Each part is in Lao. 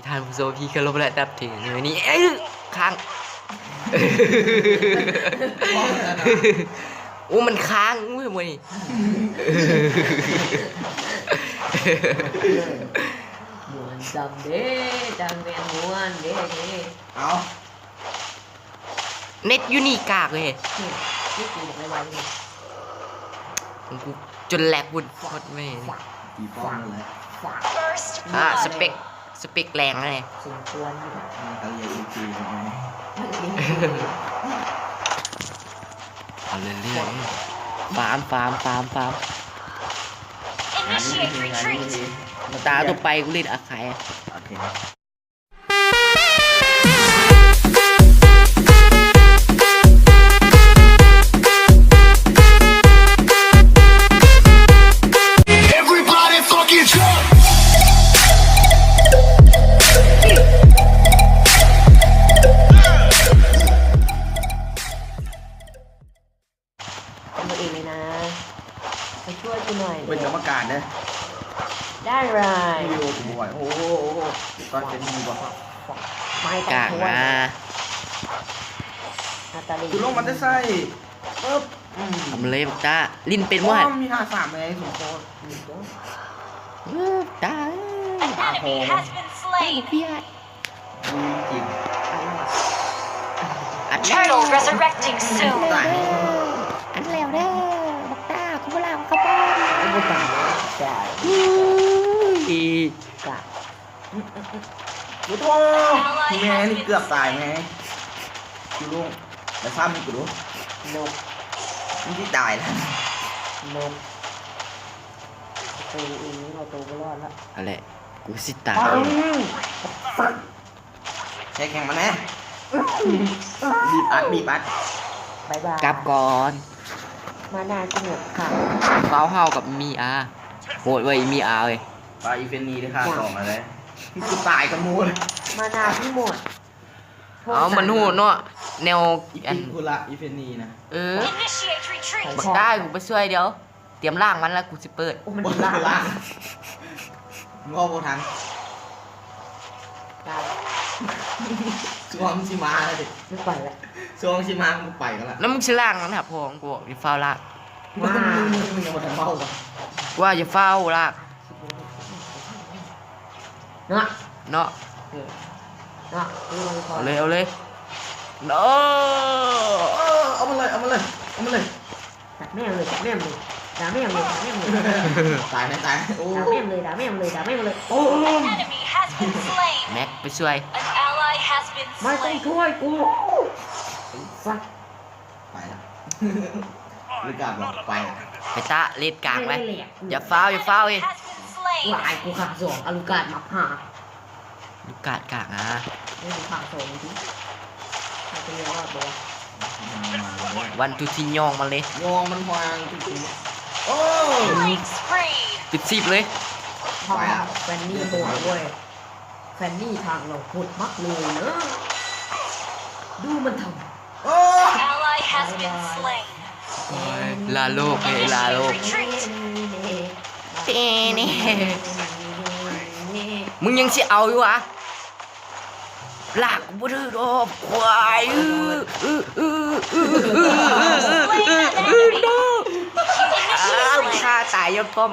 ທ່ານຜູ້ຊົມທີ່ເຄົາລົບ ແລະ ນັບຖື ມື້ນີ້ ເອີ ຄ້າງ ໂອ້ ມັນຄ້າງເວີ້ຍມື້ນີ້ ມ່ວນຊ່ຳເດ້ ຈັ່ງແມ່ນມ່ວນເດ້ ເດ້ ເອົ້າ. ເນັດຢູ່ນີ້ກາກເວີ້ຍ ນີ້ ນີ້ກູບອກໄວໆນີ້ ຂອງກູຈົນແລັກພຸ້ນ ໂຄດແມ່ນ ຕີປ້ອມນັ້ນແຫຼະ ອ່າ ສະເປັກ ສະເປັກແລງເລີຍ ສົມຄວນຢູ່ ມັນກະເລີຍອີກທີໜຶ່ງ ເອົາເລື້ອຍໆ ຟາມ ຟາມ ຟາມ ຟາມ Initiate retreat. ຕາຕໍ່ໄປກູຫຼິ້ນອາໄຄ ໂອເຄ. Everybody fucking jump. ເອົາເອງເລີຍນະ ໄປຊ່ວຍກູໜ່ອຍ ເປັນກຳມະການເດີ້ ໄດ້ເລີຍ ໂອ້ໂຫ ຕອນເປັນໝູ່ບໍ່ ໄມ້ກາກມາ ນາຕາລີ ກູລົງມາແຕ່ໃສ ປຶບ ອືມ ທຳເລບັກຕ້າ ຫຼິ້ນເປັນບໍ່ຫັ້ນ ມີຫ້າສາມແມ່ສົມໂພດ ເອີ ຕາຍ An enemy has been slain. ອັດແລ້ວ Turtle resurrecting soon. ອັດແລ້ວເດີ້ ບັກຕ້າ ກູບໍ່ລາວເຂົ້າໄປ ບໍ່ຕາຍ ຕາຍ ອື້ຍ ກະ ໂອ້ໂຫ ແມ່ນີ້ເກືອບຕາຍແມ່ ຢູ່ລົງ ແລ້ວຊ້ຳນີ້ກູດູ ນົກ ມັນຊິຕາຍແລ້ວ ນົກ ໂຕເອງເອົາໂຕບໍ່ລອດລະ ຫັ້ນແຫຼະ ກູຊິຕາຍ ແຊ່ແຂງມັນແນ່ ບີບອັດ ບີບອັດ ບາຍບາຍ ກັບກ່ອນ ມານາກິນໝົດຄ່ະ ເຝົ້າເຮົາກັບມີອາ ໂຫດເວີ້ຍ ມີອາເວີ້ຍ ປາອີເຟນນີໄດ້ຂ້າສອງອັນເລີຍ ກູຕາຍກັບໝູ່ ມານາທີ່ໝົດ ເອົາ ມັນຮູ້ເນາະ ແນວ ອີ ອັນ ອີເຟນນີນະ ເອີ Initiate retreat. ບັກຕ້າ ກູໄປຊ່ວຍດຽວ ຕຽມລ້າງມັນລະກູຊິເປີດ ໂອ້ ມັນລ້າງ ເວົ້າບໍ່ທັນ ຊ່ວງຊິມາລະເດ ມັນໄປລະ ຊ່ວງຊິມາມັນໄປລະ ແລ້ວມຶງຊິລ້າງມັນຫາພໍ່ຂອງກູ ຢ່າຟ້າວລ້າງ ມຶງຍັງບໍ່ທັນເວົ້າວ່າ ວ່າຢ່າຟ້າວລ້າງ ເນາະ ເນາະ ເອີ ເນາະ ເອົາເລີຍ ເອົາເລີຍ ເນາະ ເອີ ເອົາມາເລີຍ ເອົາມາເລີຍ ເອົາມາເລີຍ ດັກແມ່ງເລີຍ ດັກແມ່ງເລີຍ ດາແມ່ງເລີຍ ດາແມ່ງເລີຍ ຕາຍແນ່ ຕາຍແນ່ ໂອ້ ດາແມ່ງເລີຍ ດາແມ່ງເລີຍ ດາແມ່ງເລີຍ ໂອ້ Enemy has been slain. ແມັກໄປຊ່ວຍ An ally has been slain. ໄມ່ຕ້ອງຊ່ວຍກູ ໄອ້ສັດ ໄປລະ ລູກກາບອກໄປລະ ໄປຕະເລນກາງໄວ້ ຢ່າຟ້າວ ຢ່າຟ້າວເອີຍ Has been slain. ຫຼາຍ ກູຂ້າງສອງ ອາລູກາດມັກຫາ ລູກກາດກາງອາ ເອີ ຂ້າງສອງຕິ ມັນຈະເລີຍລອດບໍ່ ວັນທູທີ ຍ່ອງມັນເລີຍ ຍ່ອງມັນຫວາງ ໂອ້ Killing spree. ປິດສິບເລີຍ ໄປລະ ແຟນນີ້ໂຫດເວີ້ຍ ແຟນນີ້ທາງເຮົາໂຫດມາກເລີຍເນາະ ດູມັນທຳ ໂອ້ Ally has been slain. ລາໂລກເອີຍ ລາໂລກ Retreat. ເຕນີ້ ມຶງຍັງຊິເອົາຢູ່ຫວາ ລາກບໍ່ຖືກດອກ ຄວາຍ ອ້າວ ຂ້າຕາຍຍ້ອນປ້ອມ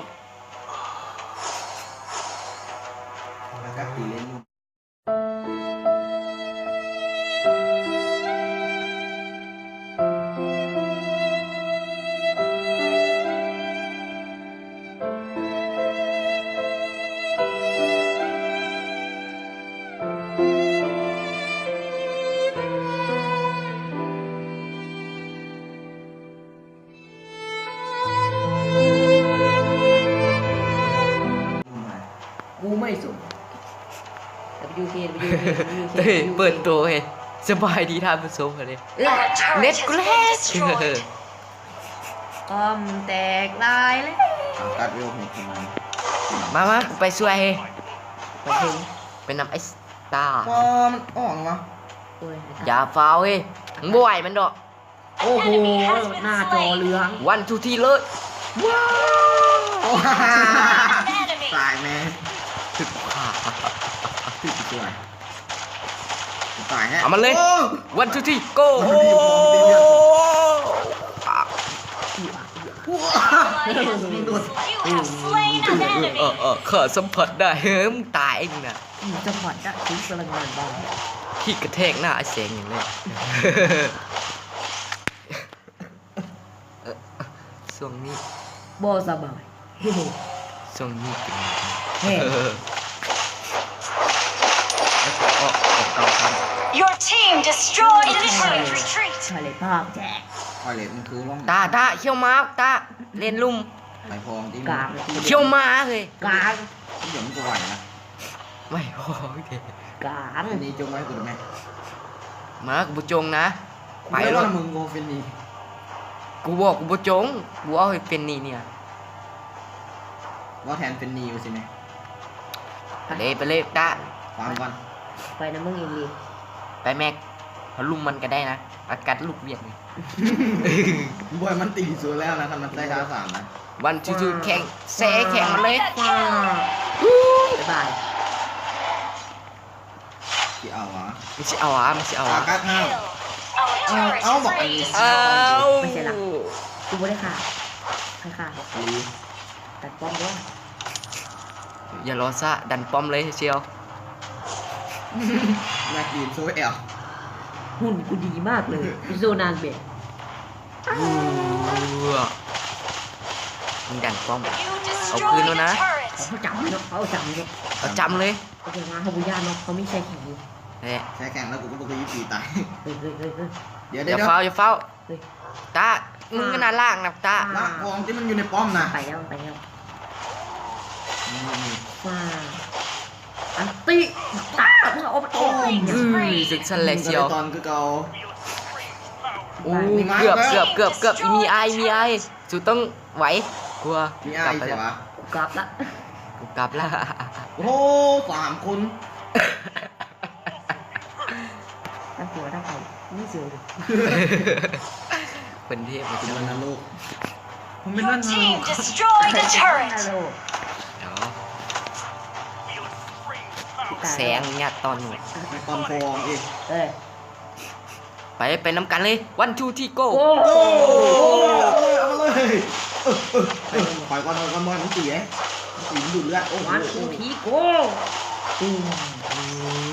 ກູໄມ່ສົນ WK WK ເອີຍ ເປີດໂຕເຮີ້ຍ ສະບາຍດີທ່ານຜູ້ຊົມເລີຍ ເນັດກູແລກ ຄອມແຕກຫຼາຍແລ້ວ ຕັດວິວເຮັດຂຶ້ນມາ ມາ ມາ ກູໄປຊ່ວຍເຮີ້ຍ ໄປເຖິງ ໄປນຳໄອ້ສະຕາ ບໍ່ ມັນອອກຫວະ ໂອ້ຍ ຢ່າຟ້າວເຮີ້ຍ ມຶງບໍ່ໄຫວມັນດອກ ໂອ້ໂຫ ໜ້າຈໍເຫຼືອງ ວັນທູທີເລີຍ ວ້າວ ຕາຍແນ່ ຖືກຂ້າ ຖືກ ສວຍ ຕາຍແຮະ ເອົາມັນເລີຍ ໂອ້ one two three go ໂອ້ Ally has been slain. You have slain an enemy. ເອີ ເອີ ຂ້າສຳຜັດໄດ້ ເຮີ້ ມຶງຕາຍເອງນະ ອືມ ສະພັດ ຈະຖືກພະລັງງານບາງ ທີ່ກະແທກ ໜ້າອ້າຍແສງນີ້ແຫຼະ ເອີ ຊ່ວງນີ້ບໍ່ສະບາຍ ຊ່ວງນີ້ເປັນແຮງ ແລ້ວກໍອອກ ອອກເກົ່າຊ້ຳ Your team destroyed the turret. Retreat. ຂ້ອຍເລີຍພາກແທ້ ຂ້ອຍເລີຍມັນຄື ຕາ ຕາ ຂຽວມາ ຕາ ເຫຼັ້ນລຸ່ມ ໄປພ້ອມທີ່ ກາງ ຂຽວມາເຮີ້ຍ ກາງ ດຽວມັນກໍໄຫວນະ ໄຫວພໍເດ້ ກາງ ອັນນີ້ຈົ່ງໄວ້ໃຫ້ກູໄດ້ໄໝ ມາ ກູບໍ່ຈົ່ງນະ ໄປໂລດ ມຶງບໍ່ເປັນນີ້ ກູບອກກູບໍ່ຈົ່ງ ກູເອົາໃຫ້ເປັນນີ້ເນຍ ເວົ້າແທນເປັນນີ້ວ່າຊີ້ແມ ໄປເລີຍ ໄປເລີຍ ຕາ ຟັງກ່ອນ ໄປນຳມຶງອີ່ຫຼີ ໄປແມັກ ເຮົາລຸມມັນກໍໄດ້ນະ ອາກັດລູກວຽກນີ້ ບໍ່ໃຫ້ມັນຕີສູແລ້ວນະ ຄັນມັນໃຊ້ທ່າສາມນະ one two three ແຂ່ງ ແຊແຂ່ງມັນເລີຍ ບາຍບາຍ ຊິເອົາຫວາ ມັນຊິເອົາຫວາ ມັນຊິເອົາຫວາ ອາກັດຫ້າມ Kill. Our turret ເອົາ ເອົາບັກອັນນີ້ has been destroyed. ເອົາ ໄປໃສລະ ກູບໍ່ໄດ້ຂ້າ ໃຜຂ້າ ຕັດປ້ອມດ້ວຍ ຢ່າລໍຊ້າ ດັນປ້ອມເລີຍ ຊິເອົາ ນັກຍິງໂຊແອວ ຫຸ່ນກູດີມາກເລີຍ ໂຊນາງແບບ ເອີ ມຶງດັນປ້ອມ You ເອົາຄືນແລ້ວນະ destroyed a turret. ເຮົາຈຳເນາະ ເຮົາຈຳເນາະ ເອົາຈຳເລີຍ ໂອເຄ ມາ ເຮົາບໍ່ຢ້ານເນາະ ເຮົາມີແຊແຂງຢູ່ ແຊແຂງແລ້ວ ກູກໍບໍ່ເຄີຍຢູ່ຕີຕາຍ ເຮີ້ຍໆໆໆ ດຽວ ດຽວ ຢ່າຟ້າວ ຢ່າຟ້າວ ເຮີ້ຍ ຕາ ມຶງກໍໜ້າລ້າງນະຕາ ລາກຂອງທີ່ມັນຢູ່ໃນປ້ອມນະ ໄປແລ້ວ ໄປແລ້ວ ອືມ ວ້າ ອັນຕິ ຕາ ມຶງເອົາໄປ ໂອ້ຍ ອື ຈັ່ງຊັ້ນແຫຼະ ສຽວ ຕອນຄືເກົ່າ ໂອ້ ເກືອບ ເກືອບ ເກືອບ ເກືອບ ອີມີອ້າຍ ມີອ້າຍ ສູຕ້ອງໄຫວ ກວ່າ ມີອ້າຍ ກັບໄປແລ້ວ ສຽວ ກູກັບລະ ກູກັບລະ ໂອ້ ສາມຄົນ ທັງຕົວທັງໄປ ມີສຽວຢູ່ ເພິ່ນເທບ ເປັນນະໂລກ Your team destroyed a turret. ເນາະ ແສງຍາດຕອນນີ້ ຕອນໂກງອີກ ເອີ ໄປ ໄປນຳກັນເລີຍ one two three go ໂອ້ ໂອ້ ເອົາມາເລີຍ ເອີ ເອີ ເອີ ຖອຍກ່ອນ ຖອຍກ່ອນ ບໍ່ໃຫ້ມັນຕີເດ້ ມັນຕີ ມັນດູດເລືອດ ໂອ້ໂຫ one two three go ຕຸ້ມ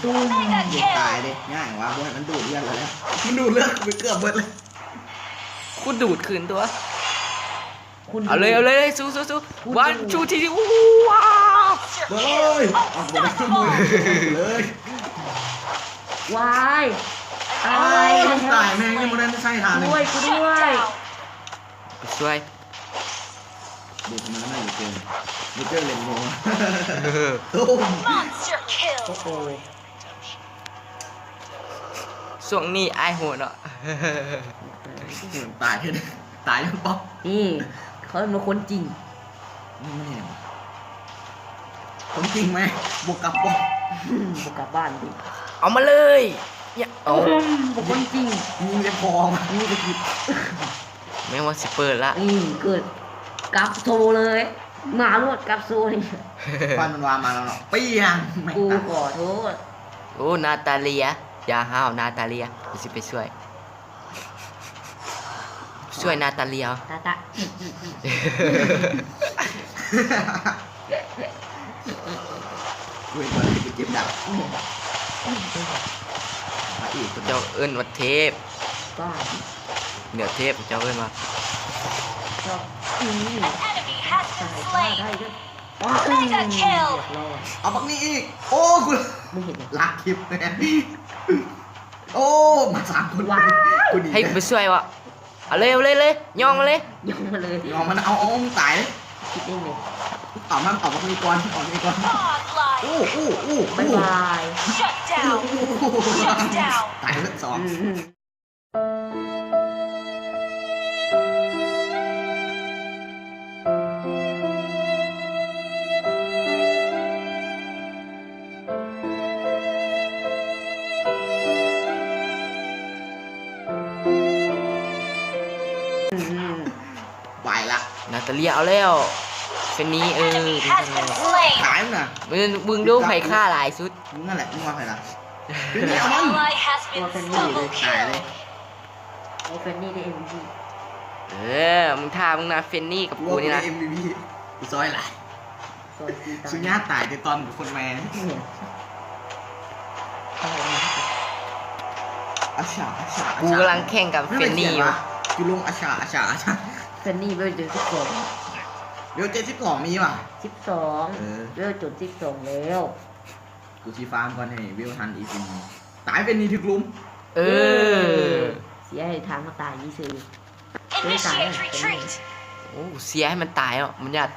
ຕຸ້ມ Mega kill. ຕາຍເດ້ ຍາກຫຍັງວະ ບໍ່ໃຫ້ມັນດູດເລືອດແລ້ວ ມັນດູດເລືອດກູໄປເກືອບເບິດເລີຍ ກູດູດຄືນຕົວະ ເອົາເລີຍ ເອົາເລີຍ ສູ້ ສູ້ ສູ້ one two three ວ້າວ ເຮີ້ຍ ເອົາບໍ່ໄດ້ ເລີຍ ວາຍ ຕາຍ ຕາຍແມ່ງ ຍັງບໍ່ໄດ້ໃຊ້ທ່າໜຶ່ງ ຊ່ວຍກູດ້ວຍ ໄປຊ່ວຍ ເດີນມາໜ້ອຍເກີນ ເດີນເກີນເລັນໂມ Monster kill. ໂອ້ໂຫ ຊ່ວງນີ້ອ້າຍໂຫດເນາະ ຕາຍ ຕາຍຢູ່ປ້ອມ ນີ້ ເຂົາເອີ້ນວ່າຄົນຈິງ ນີ້ແມ່ນຫຍັງ ຄົນຈິງແມ່ ບໍ່ກັບປ້ອມ ບໍ່ກັບບ້ານຕິ ເອົາມາເລີຍ ເອົາ ບໍ່ຄົນຈິງ ຍິງແຕ່ພໍ ຍິງແຕ່ຜິດ ແມ່ນວ່າຊິເປີດລະ ນີ້ເກີດ ກັບໂຊເລີຍ ມາໂລດກັບໂຊນີ້ ຄວັນມັນວ່າມາແລ້ວເນາະ ປຽງ ແມ່ນ ກູຂໍໂທດ ໂອ້ ນາຕາເລຍ ຢ່າຫ້າວ ນາຕາເລຍ ກູຊິໄປຊ່ວຍ ຊ່ວຍນາຕາເລຍ ຕາຕະ ເວນຕອນທີ່ເຈັບດາບ ພະເອກ ເຈົ້າເອີ້ນວ່າເທບ ເໜືອເທບ ເຈົ້າເອີ້ນວ່າ An enemy has been slain. Mega kill. ເອົາບັກນີ້ອີກ ໂອ້ ກູ ມຶງເຫັນຫຍັງ ລາກຄລິບ ໂອ້ ມາສາມຄົນ ໃຫ້ກູໄປຊ່ວຍວະ ເອົາເລີຍ ເອົາເລີຍ ເລີຍ ຍ່ອງມາເລີຍ ຍ່ອງມາເລີຍ ຍ່ອງມັນ ເອົາ ເອົາ ມັນຕາຍເລີຍ ຄິດເອງເລີຍ ເອົາມັນ ເອົາບັກນີ້ກ່ອນ ເອົາບັກນີ້ກ່ອນ ໂອ້ ໂອ້ ໂອ້ ບາຍບາຍ Shut down. Shut down. ຕາຍເລີຍສອງ ອືມ ໄປລະ ນາຕາເລຍເອົາແລ້ວ ເຟນນີ ເອີ ຕາຍມັນນະ ມຶງ ມຶງດູໃຜຂ້າຫຼາຍສຸດ. ມຶງນັ້ນແຫຼະ ມຶງວ່າໃຜລະ? ເຟນນີ ເອົາມັນ ຕົວເຟນນີເລີຍ ຕາຍເລີຍ. ໂອ້ ເຟນນີໄດ້ເອັມວີພີ ເອີ ມຶງຖ້າມຶງນະ ເຟນນີກັບກູນີ້ນະ ເອັມວີພີ ກູຊອຍຫຼາຍ. ຊອຍສີ່ຕາຍ ສຸຍາຕາຍແຕ່ຕອນຄົນແມ່ ອາຊາ ອາຊາ ອາຊາ ກູກຳລັງແຂ່ງກັບເຟນນີຢູ່. ຢູ່ລົງ ອາຊາ ອາຊາ ອາຊາ ເຟນນີເວລເຈັດສິບສອງ ເວລເຈັດສິບສອງມີຫວາ? ສິບສອງ ເອີ ເວລຈົນສິບສອງແລ້ວ. ກູຊິຟາມກ່ອນໃຫ້ເວລທັນອີກ ຕາຍເຟນນີຖືກລຸມ. ເອີ ເສຍໃຫ້ທາງມາຕາຍນີ້ຊື່. ໂອ້ ເສຍໃຫ້ມັນຕາຍເນາະ ມັນຍາດ.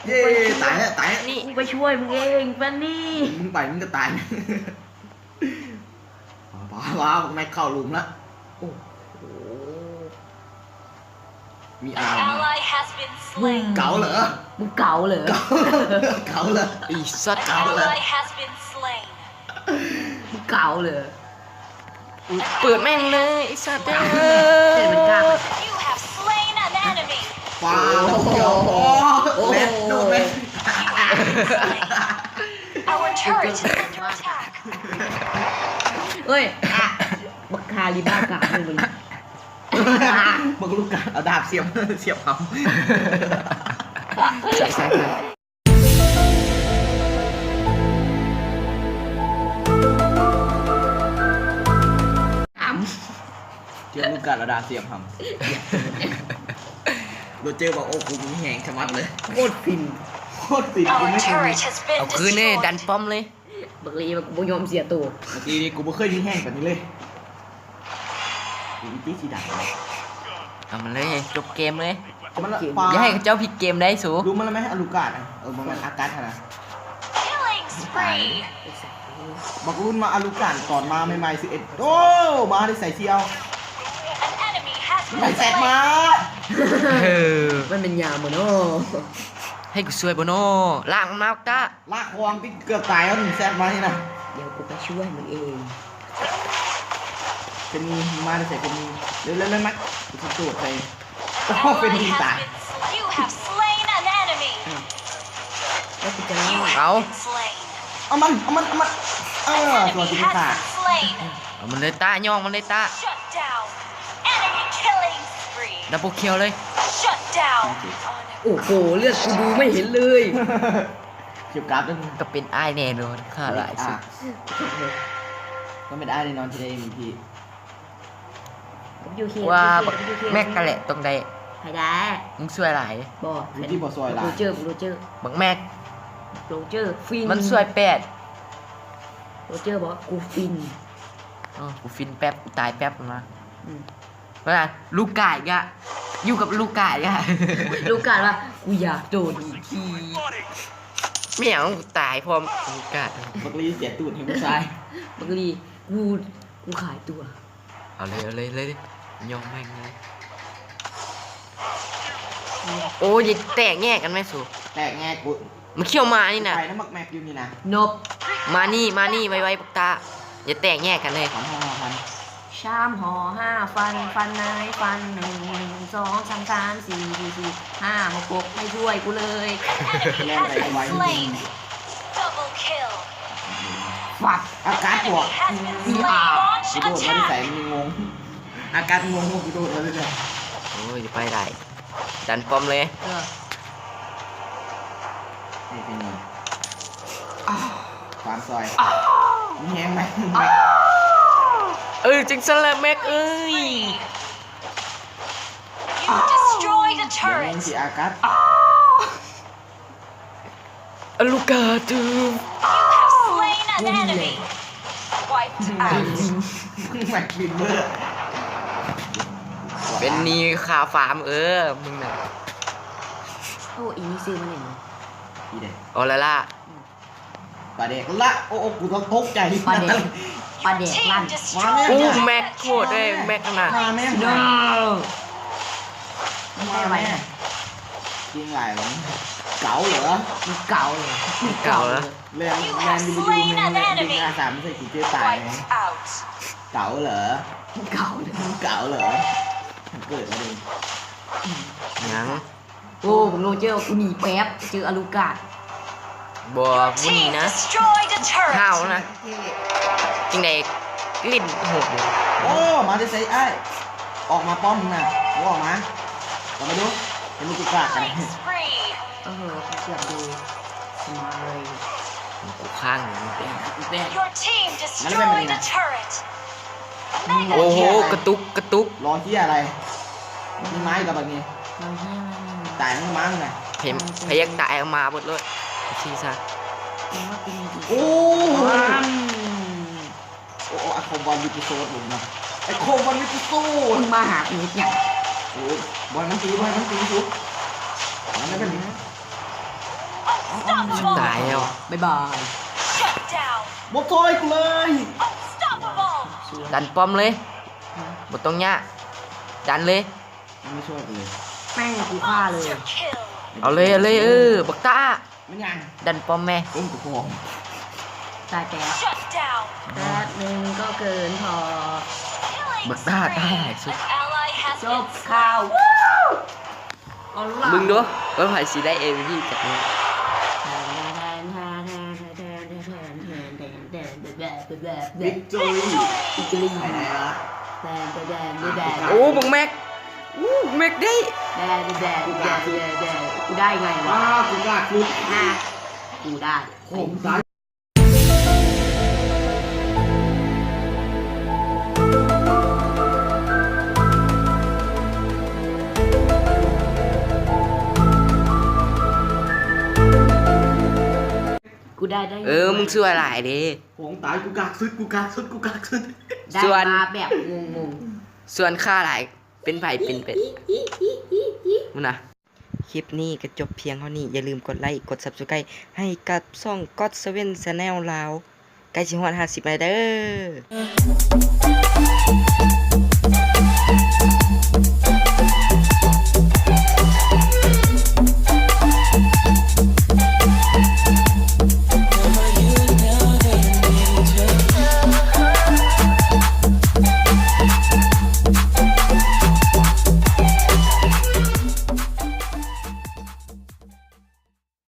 ເຢ້ ຕາຍແລ້ວ ຕາຍແລ້ວ. ນີ້ ກູໄປຊ່ວຍມຶງເອງ ເຟນນີ ມຶງໄປ ມຶງກໍຕາຍ. ວ້າວ ແມັກເຂົ້າຫຼຸມລະ. ໂອ້ໂຫ ມີອາ ເກົາເຫຼືອ? ມຶງເກົາເຫຼືອ? ເກົາເຫຼືອ? ໄອ້ສັດ ເກົາເຫຼືອ? ມຶງເກົາເຫຼືອ? ເປີດແມ່ງເລີຍໄອ້ສັດເອີຍ. ເຫັນມັນກ້າໄປ You have slain an enemy. ວ້າວ ໂອ້ໂຫ ເລັດໂດນເລັດ. Our turret is under attack. ເອີຍ ອະ ບັກຄາລິບາກາເລີຍ ບັກລູກກາ ເອົາດາບສຽບ ສຽບເອົາ ໃສ່ ໃສ່ ໃສ່. ອຳ ຈຽບລູກກາ ແລ້ວດາບສຽບຫຳ. ໂຣເຈີວ່າ ໂອ້ ກູມີແຮງຊະມັດເລີຍ ໂຄດຟິນ ໂຄດຟິນ. ກູ Our turret has been destroyed. ເອົາຄືນເດ້ ດັນປ້ອມເລີຍ. ບັກລີ ມັນບໍ່ຍອມເສຍໂຕ. ບັກລີນີ້ ກູບໍ່ເຄີຍມີແຮງປານນີ້ເລີຍ. ອີກຕິຊິດັງ ເອົາມັນເລີຍ ຈົບເກມເລີຍ. ມັນລະ ຈະໃຫ້ເຂົາເຈົ້າພິກເກມໄດ້ສູ ລູກມັນລະແມ່ ອາລູກາດ. ເອີ ບໍ່ແມ່ນ ອາກັດຫັ້ນນະ. Killing spree. ບັກລຸນມາອາລູກາດຕອນມາໃໝ່ໆ ສິບເອັດ. ໂອ້ ມາໄດ້ໃສ່ສ່ຽວ An enemy has been slain. ໄດ້ແຊກມາ. ເອີ ມັນແມ່ນຍາມບໍ່ນໍ? ໃຫ້ກູຊ່ວຍບໍ່ນໍ? ລ້າງມັນມາ ອອກຕາ. ລາກຄອງຕິເກືອບຕາຍແລ້ວ ແຊກມານີ້ນະ. ດຽວກູໄປຊ່ວຍມຶງເອງ. ເປັນມີມາແຕ່ໃສ ເປັນມີ ເລັວໆໆ ມາ ກູຊິໂດດໃສ່. ໂອ້ ເປັນມີຕາຍ. You have slain an enemy. ເອົາ ເອົາ ເອົາມັນ ເອົາມັນ ເອົາມັນ. ເອີ ຕົວທີ່ຂ້າ ເອົາມັນເລີຍຕາ ຍ່ອງມັນເລີຍຕາ. Shut down. Enemy killing spree. ດັບເບິ້ນຄິວເລີຍ. Shut down. ໂອ້ໂຫ ເລືອດກູດູໄມ່ເຫັນເລີຍ. ເກັບກາບ ກໍເປັນອ້າຍແນ່ນອນ ຂ້າຫຼາຍສຸດ. ຕ້ອງເປັນອ້າຍແນ່ນອນທີ່ໄດ້ເອັມວີພີ. ວ່າແມັກກະແຫຼະຕ້ອງໄດ້. ໃຜໄດ້? ມຶງຊ່ວຍຫຼາຍ. ບໍ່ ເປັນທີ່ບໍ່ຊ່ວຍຫຼາຍ. ໂຣເຈີ ໂຣເຈີ ບັກແມັກ ໂຣເຈີ ຟິນ ມັນຊ່ວຍແປດ. ໂຣເຈີບອກ ກູຟິນ. ອໍ ກູຟິນແປັບ ຕາຍແປັບນະ. ອືມ. ວ່າລູກກາດກະ ຢູ່ກັບລູກກາດກະ ລູກກາດວ່າ ກູຢາກໂດນອີກທີ. ແມ່ງຕາຍພ້ອມລູກກາດ. ບັກລີເສຍຕູດໃຫ້ຜູ້ຊາຍ. ບັກລີ ກູ ກູຂາຍຕົວ. ເອົາເລີຍ ເອົາເລີຍ ເລີຍ ຍ່ອງແມ່ງເລີຍ. ໂອ້ຍ ແຕກແຍກກັນແມ່ສູ. ແຕກແຍກກູ ມັນຂຽວມານີ້ນະ. ໄປນຳບັກແມັກຢູ່ນີ້ນະ. ນົບ ມານີ້ ມານີ້ ໄວໆ ບັກຕາ. ຢ່າແຕກແຍກກັນເລີຍ. ສາມຫໍຫ້າຟັນ ສາມຫໍຫ້າຟັນ ຟັນນາຍຟັນ ໜຶ່ງ ໜຶ່ງ ສອງ ສາມ ສາມ ສີ່ ສີ່ ສີ່ ຫ້າ ຫົກ ຫົກ ໃຫ້ຊ່ວຍກູເລີຍ. An enemy has been slain. Double kill. ຟັບ ອາກາດບວກ. An enemy has been slain. Launch attack. ອາກາດງົງ ອາກາດງົງ ກູໂດດມາເລີຍ. ໂອ້ຍ ໄປໄດ້. ດັນປ້ອມເລີຍ. ເອີ ນີ້ເປັນຫຍັງ? ອ້າວ ຄວາມຊອຍ. ອ້າວ ມີແຮງໄໝ? ອ້າວ ເອີ ຈັ່ງຊັ້ນແຫຼະແມັກເອີຍ. You destroyed a turret. ເບິ່ງຊິອາກັດ. ອ້າວ ອາລູກາ You have slain an enemy. Wiped out. ແມັກບິນເບີ ເປັນໜີ້ຄ່າຟາມ ເອີ ມຶງນະ. ໂອ້ ອີນີ້ຊື່ມັນຫຍັງ? ອີເດ ອໍລາລາ. ປາແດກລະ ໂອ້ ໂອ້ ກູຕ້ອງຕົກໃຈ. ປາແດກ ປາແດກລະ. ໂອ້ ແມັກໂຄດເດ້ ແມັກນະ. ມາແມ່ງ ໂນ ມາແມ່ງ. ຍິງຫຼາຍວະ ເກົາເຫຼືອ ເກົາເຫຼືອ ເກົາເຫຼືອ. ແລ່ນ ແລ່ນຢູ່ ແມ່ງແລ່ນໜ້າສາມໃສ່ກູເຈີຕາຍ. Wiped out. ເກົາເຫຼືອ ເກົາເຫຼືອ ເກົາເຫຼືອ. ເກີດມາເດ້ ຫຍັງ? ໂອ້ ໂຣເຈີ ກູໜີແປັບ ເຈີອາລູກາດ. ບໍ່ ບໍ່ໜີນະ Destroyed a turret. ຫ້າວນະ ເທ່ ຈັ່ງໃດຫຼິ້ນໂຫດຢູ່. ໂອ້ ມາແຕ່ໃສອ້າຍ? ອອກມາປ້ອມນະ ບໍ່ອອກມາ ອອກມາດູ ເຫັນມັນກູກາດກັນ. Killing spree. ໂອ້ໂຫ ເກືອບຢູ່ ສະມາເລີຍ ກູຄ້າງຢູ່ Your team destroyed a turret. ໂອ້ໂຫ ກະຕຸກ ກະຕຸກ ລໍເຫ້ຍອະໄລ? ມີໄມ້ກັບບັດນີ້ ຕາຍມັນມານະ. ໃຜ ໃຜຢາກຕາຍເອົາມາເບິດໂລດ ຊີ້ຊະ. ໂອ້ ໂອ້ ໄອ້ຄອມບອນວິດຕິໂຊດ ເບິ່ງນະ ໄອ້ຄອມບອນວິດຕິໂຊດ ມຶງມາຫາກູເຮັດຫຍັງ? ໂອ້ ບໍ່ໃຫ້ມັນຕີ ບໍ່ໃຫ້ມັນຕີ ສູ ມັນໄດ້ແບບນີ້ ຕາຍແລ້ວ ບາຍບາຍ. Shut down. ບໍ່ຊ່ອຍກູເລີຍ Unstoppable. ດັນປ້ອມເລີຍ ບໍ່ຕ້ອງຍາກ ດັນເລີຍ ມັນບໍ່ຊ່ອຍກູເລີຍ ແມ່ງ ກູຂ້າເລີຍ. Monster kill. ເອົາເລີຍ ເອົາເລີຍ ເອີ ບັກຕ້າ ແມ່ນຫຍັງ? ດັນປ້ອມແມ່ ເອີ້ນກູພ້ອມ ຕາຍແປບ Shut down. ແປັບໜຶ່ງກໍເກີນພໍ Killing spree. ບັກຕ້າຕາຍຫຼາຍສຸດ An ally has been slain. ຈົບຂ່າວ. ເບິ່ງດູວ່າໃຜຊິໄດ້ເອັມວີພີຈັກມື້. ວິກຕອຣີ Victory. ໂອ້ ບັກແມັກ ໂອ້ ແມັກໄດ້ ກູໄດ້ໄງວະ? ອ້າ ກູກາດສຸດ ອ່ະ ກູໄດ້ ໂອ້ ຕາຍ. ກູໄດ້ ໄດ້ ເອີ ມຶງຊົ່ວຫຼາຍເດ້ ຂອງຕາຍ ກູກາກສຸດ ກູກາກສຸດ ກູກາກສຸດ. ໄດ້ ສ່ວນ ມາແບບງົງໆ ສ່ວນຂ້າຫຼາຍ ເປັນໃຜເປັນເປັດ ພຸ້ນນະ. ຄລິບນີ້ກໍຈົບພຽງເທົ່ານີ້ ຢ່າລືມກົດໄລ ກົດ Subscribe ໃຫ້ກັບຊ່ອງ Godseven Channel ລາວ ໃກ້ຊິຮອດຫ້າສິບແລ້ວເດີ້.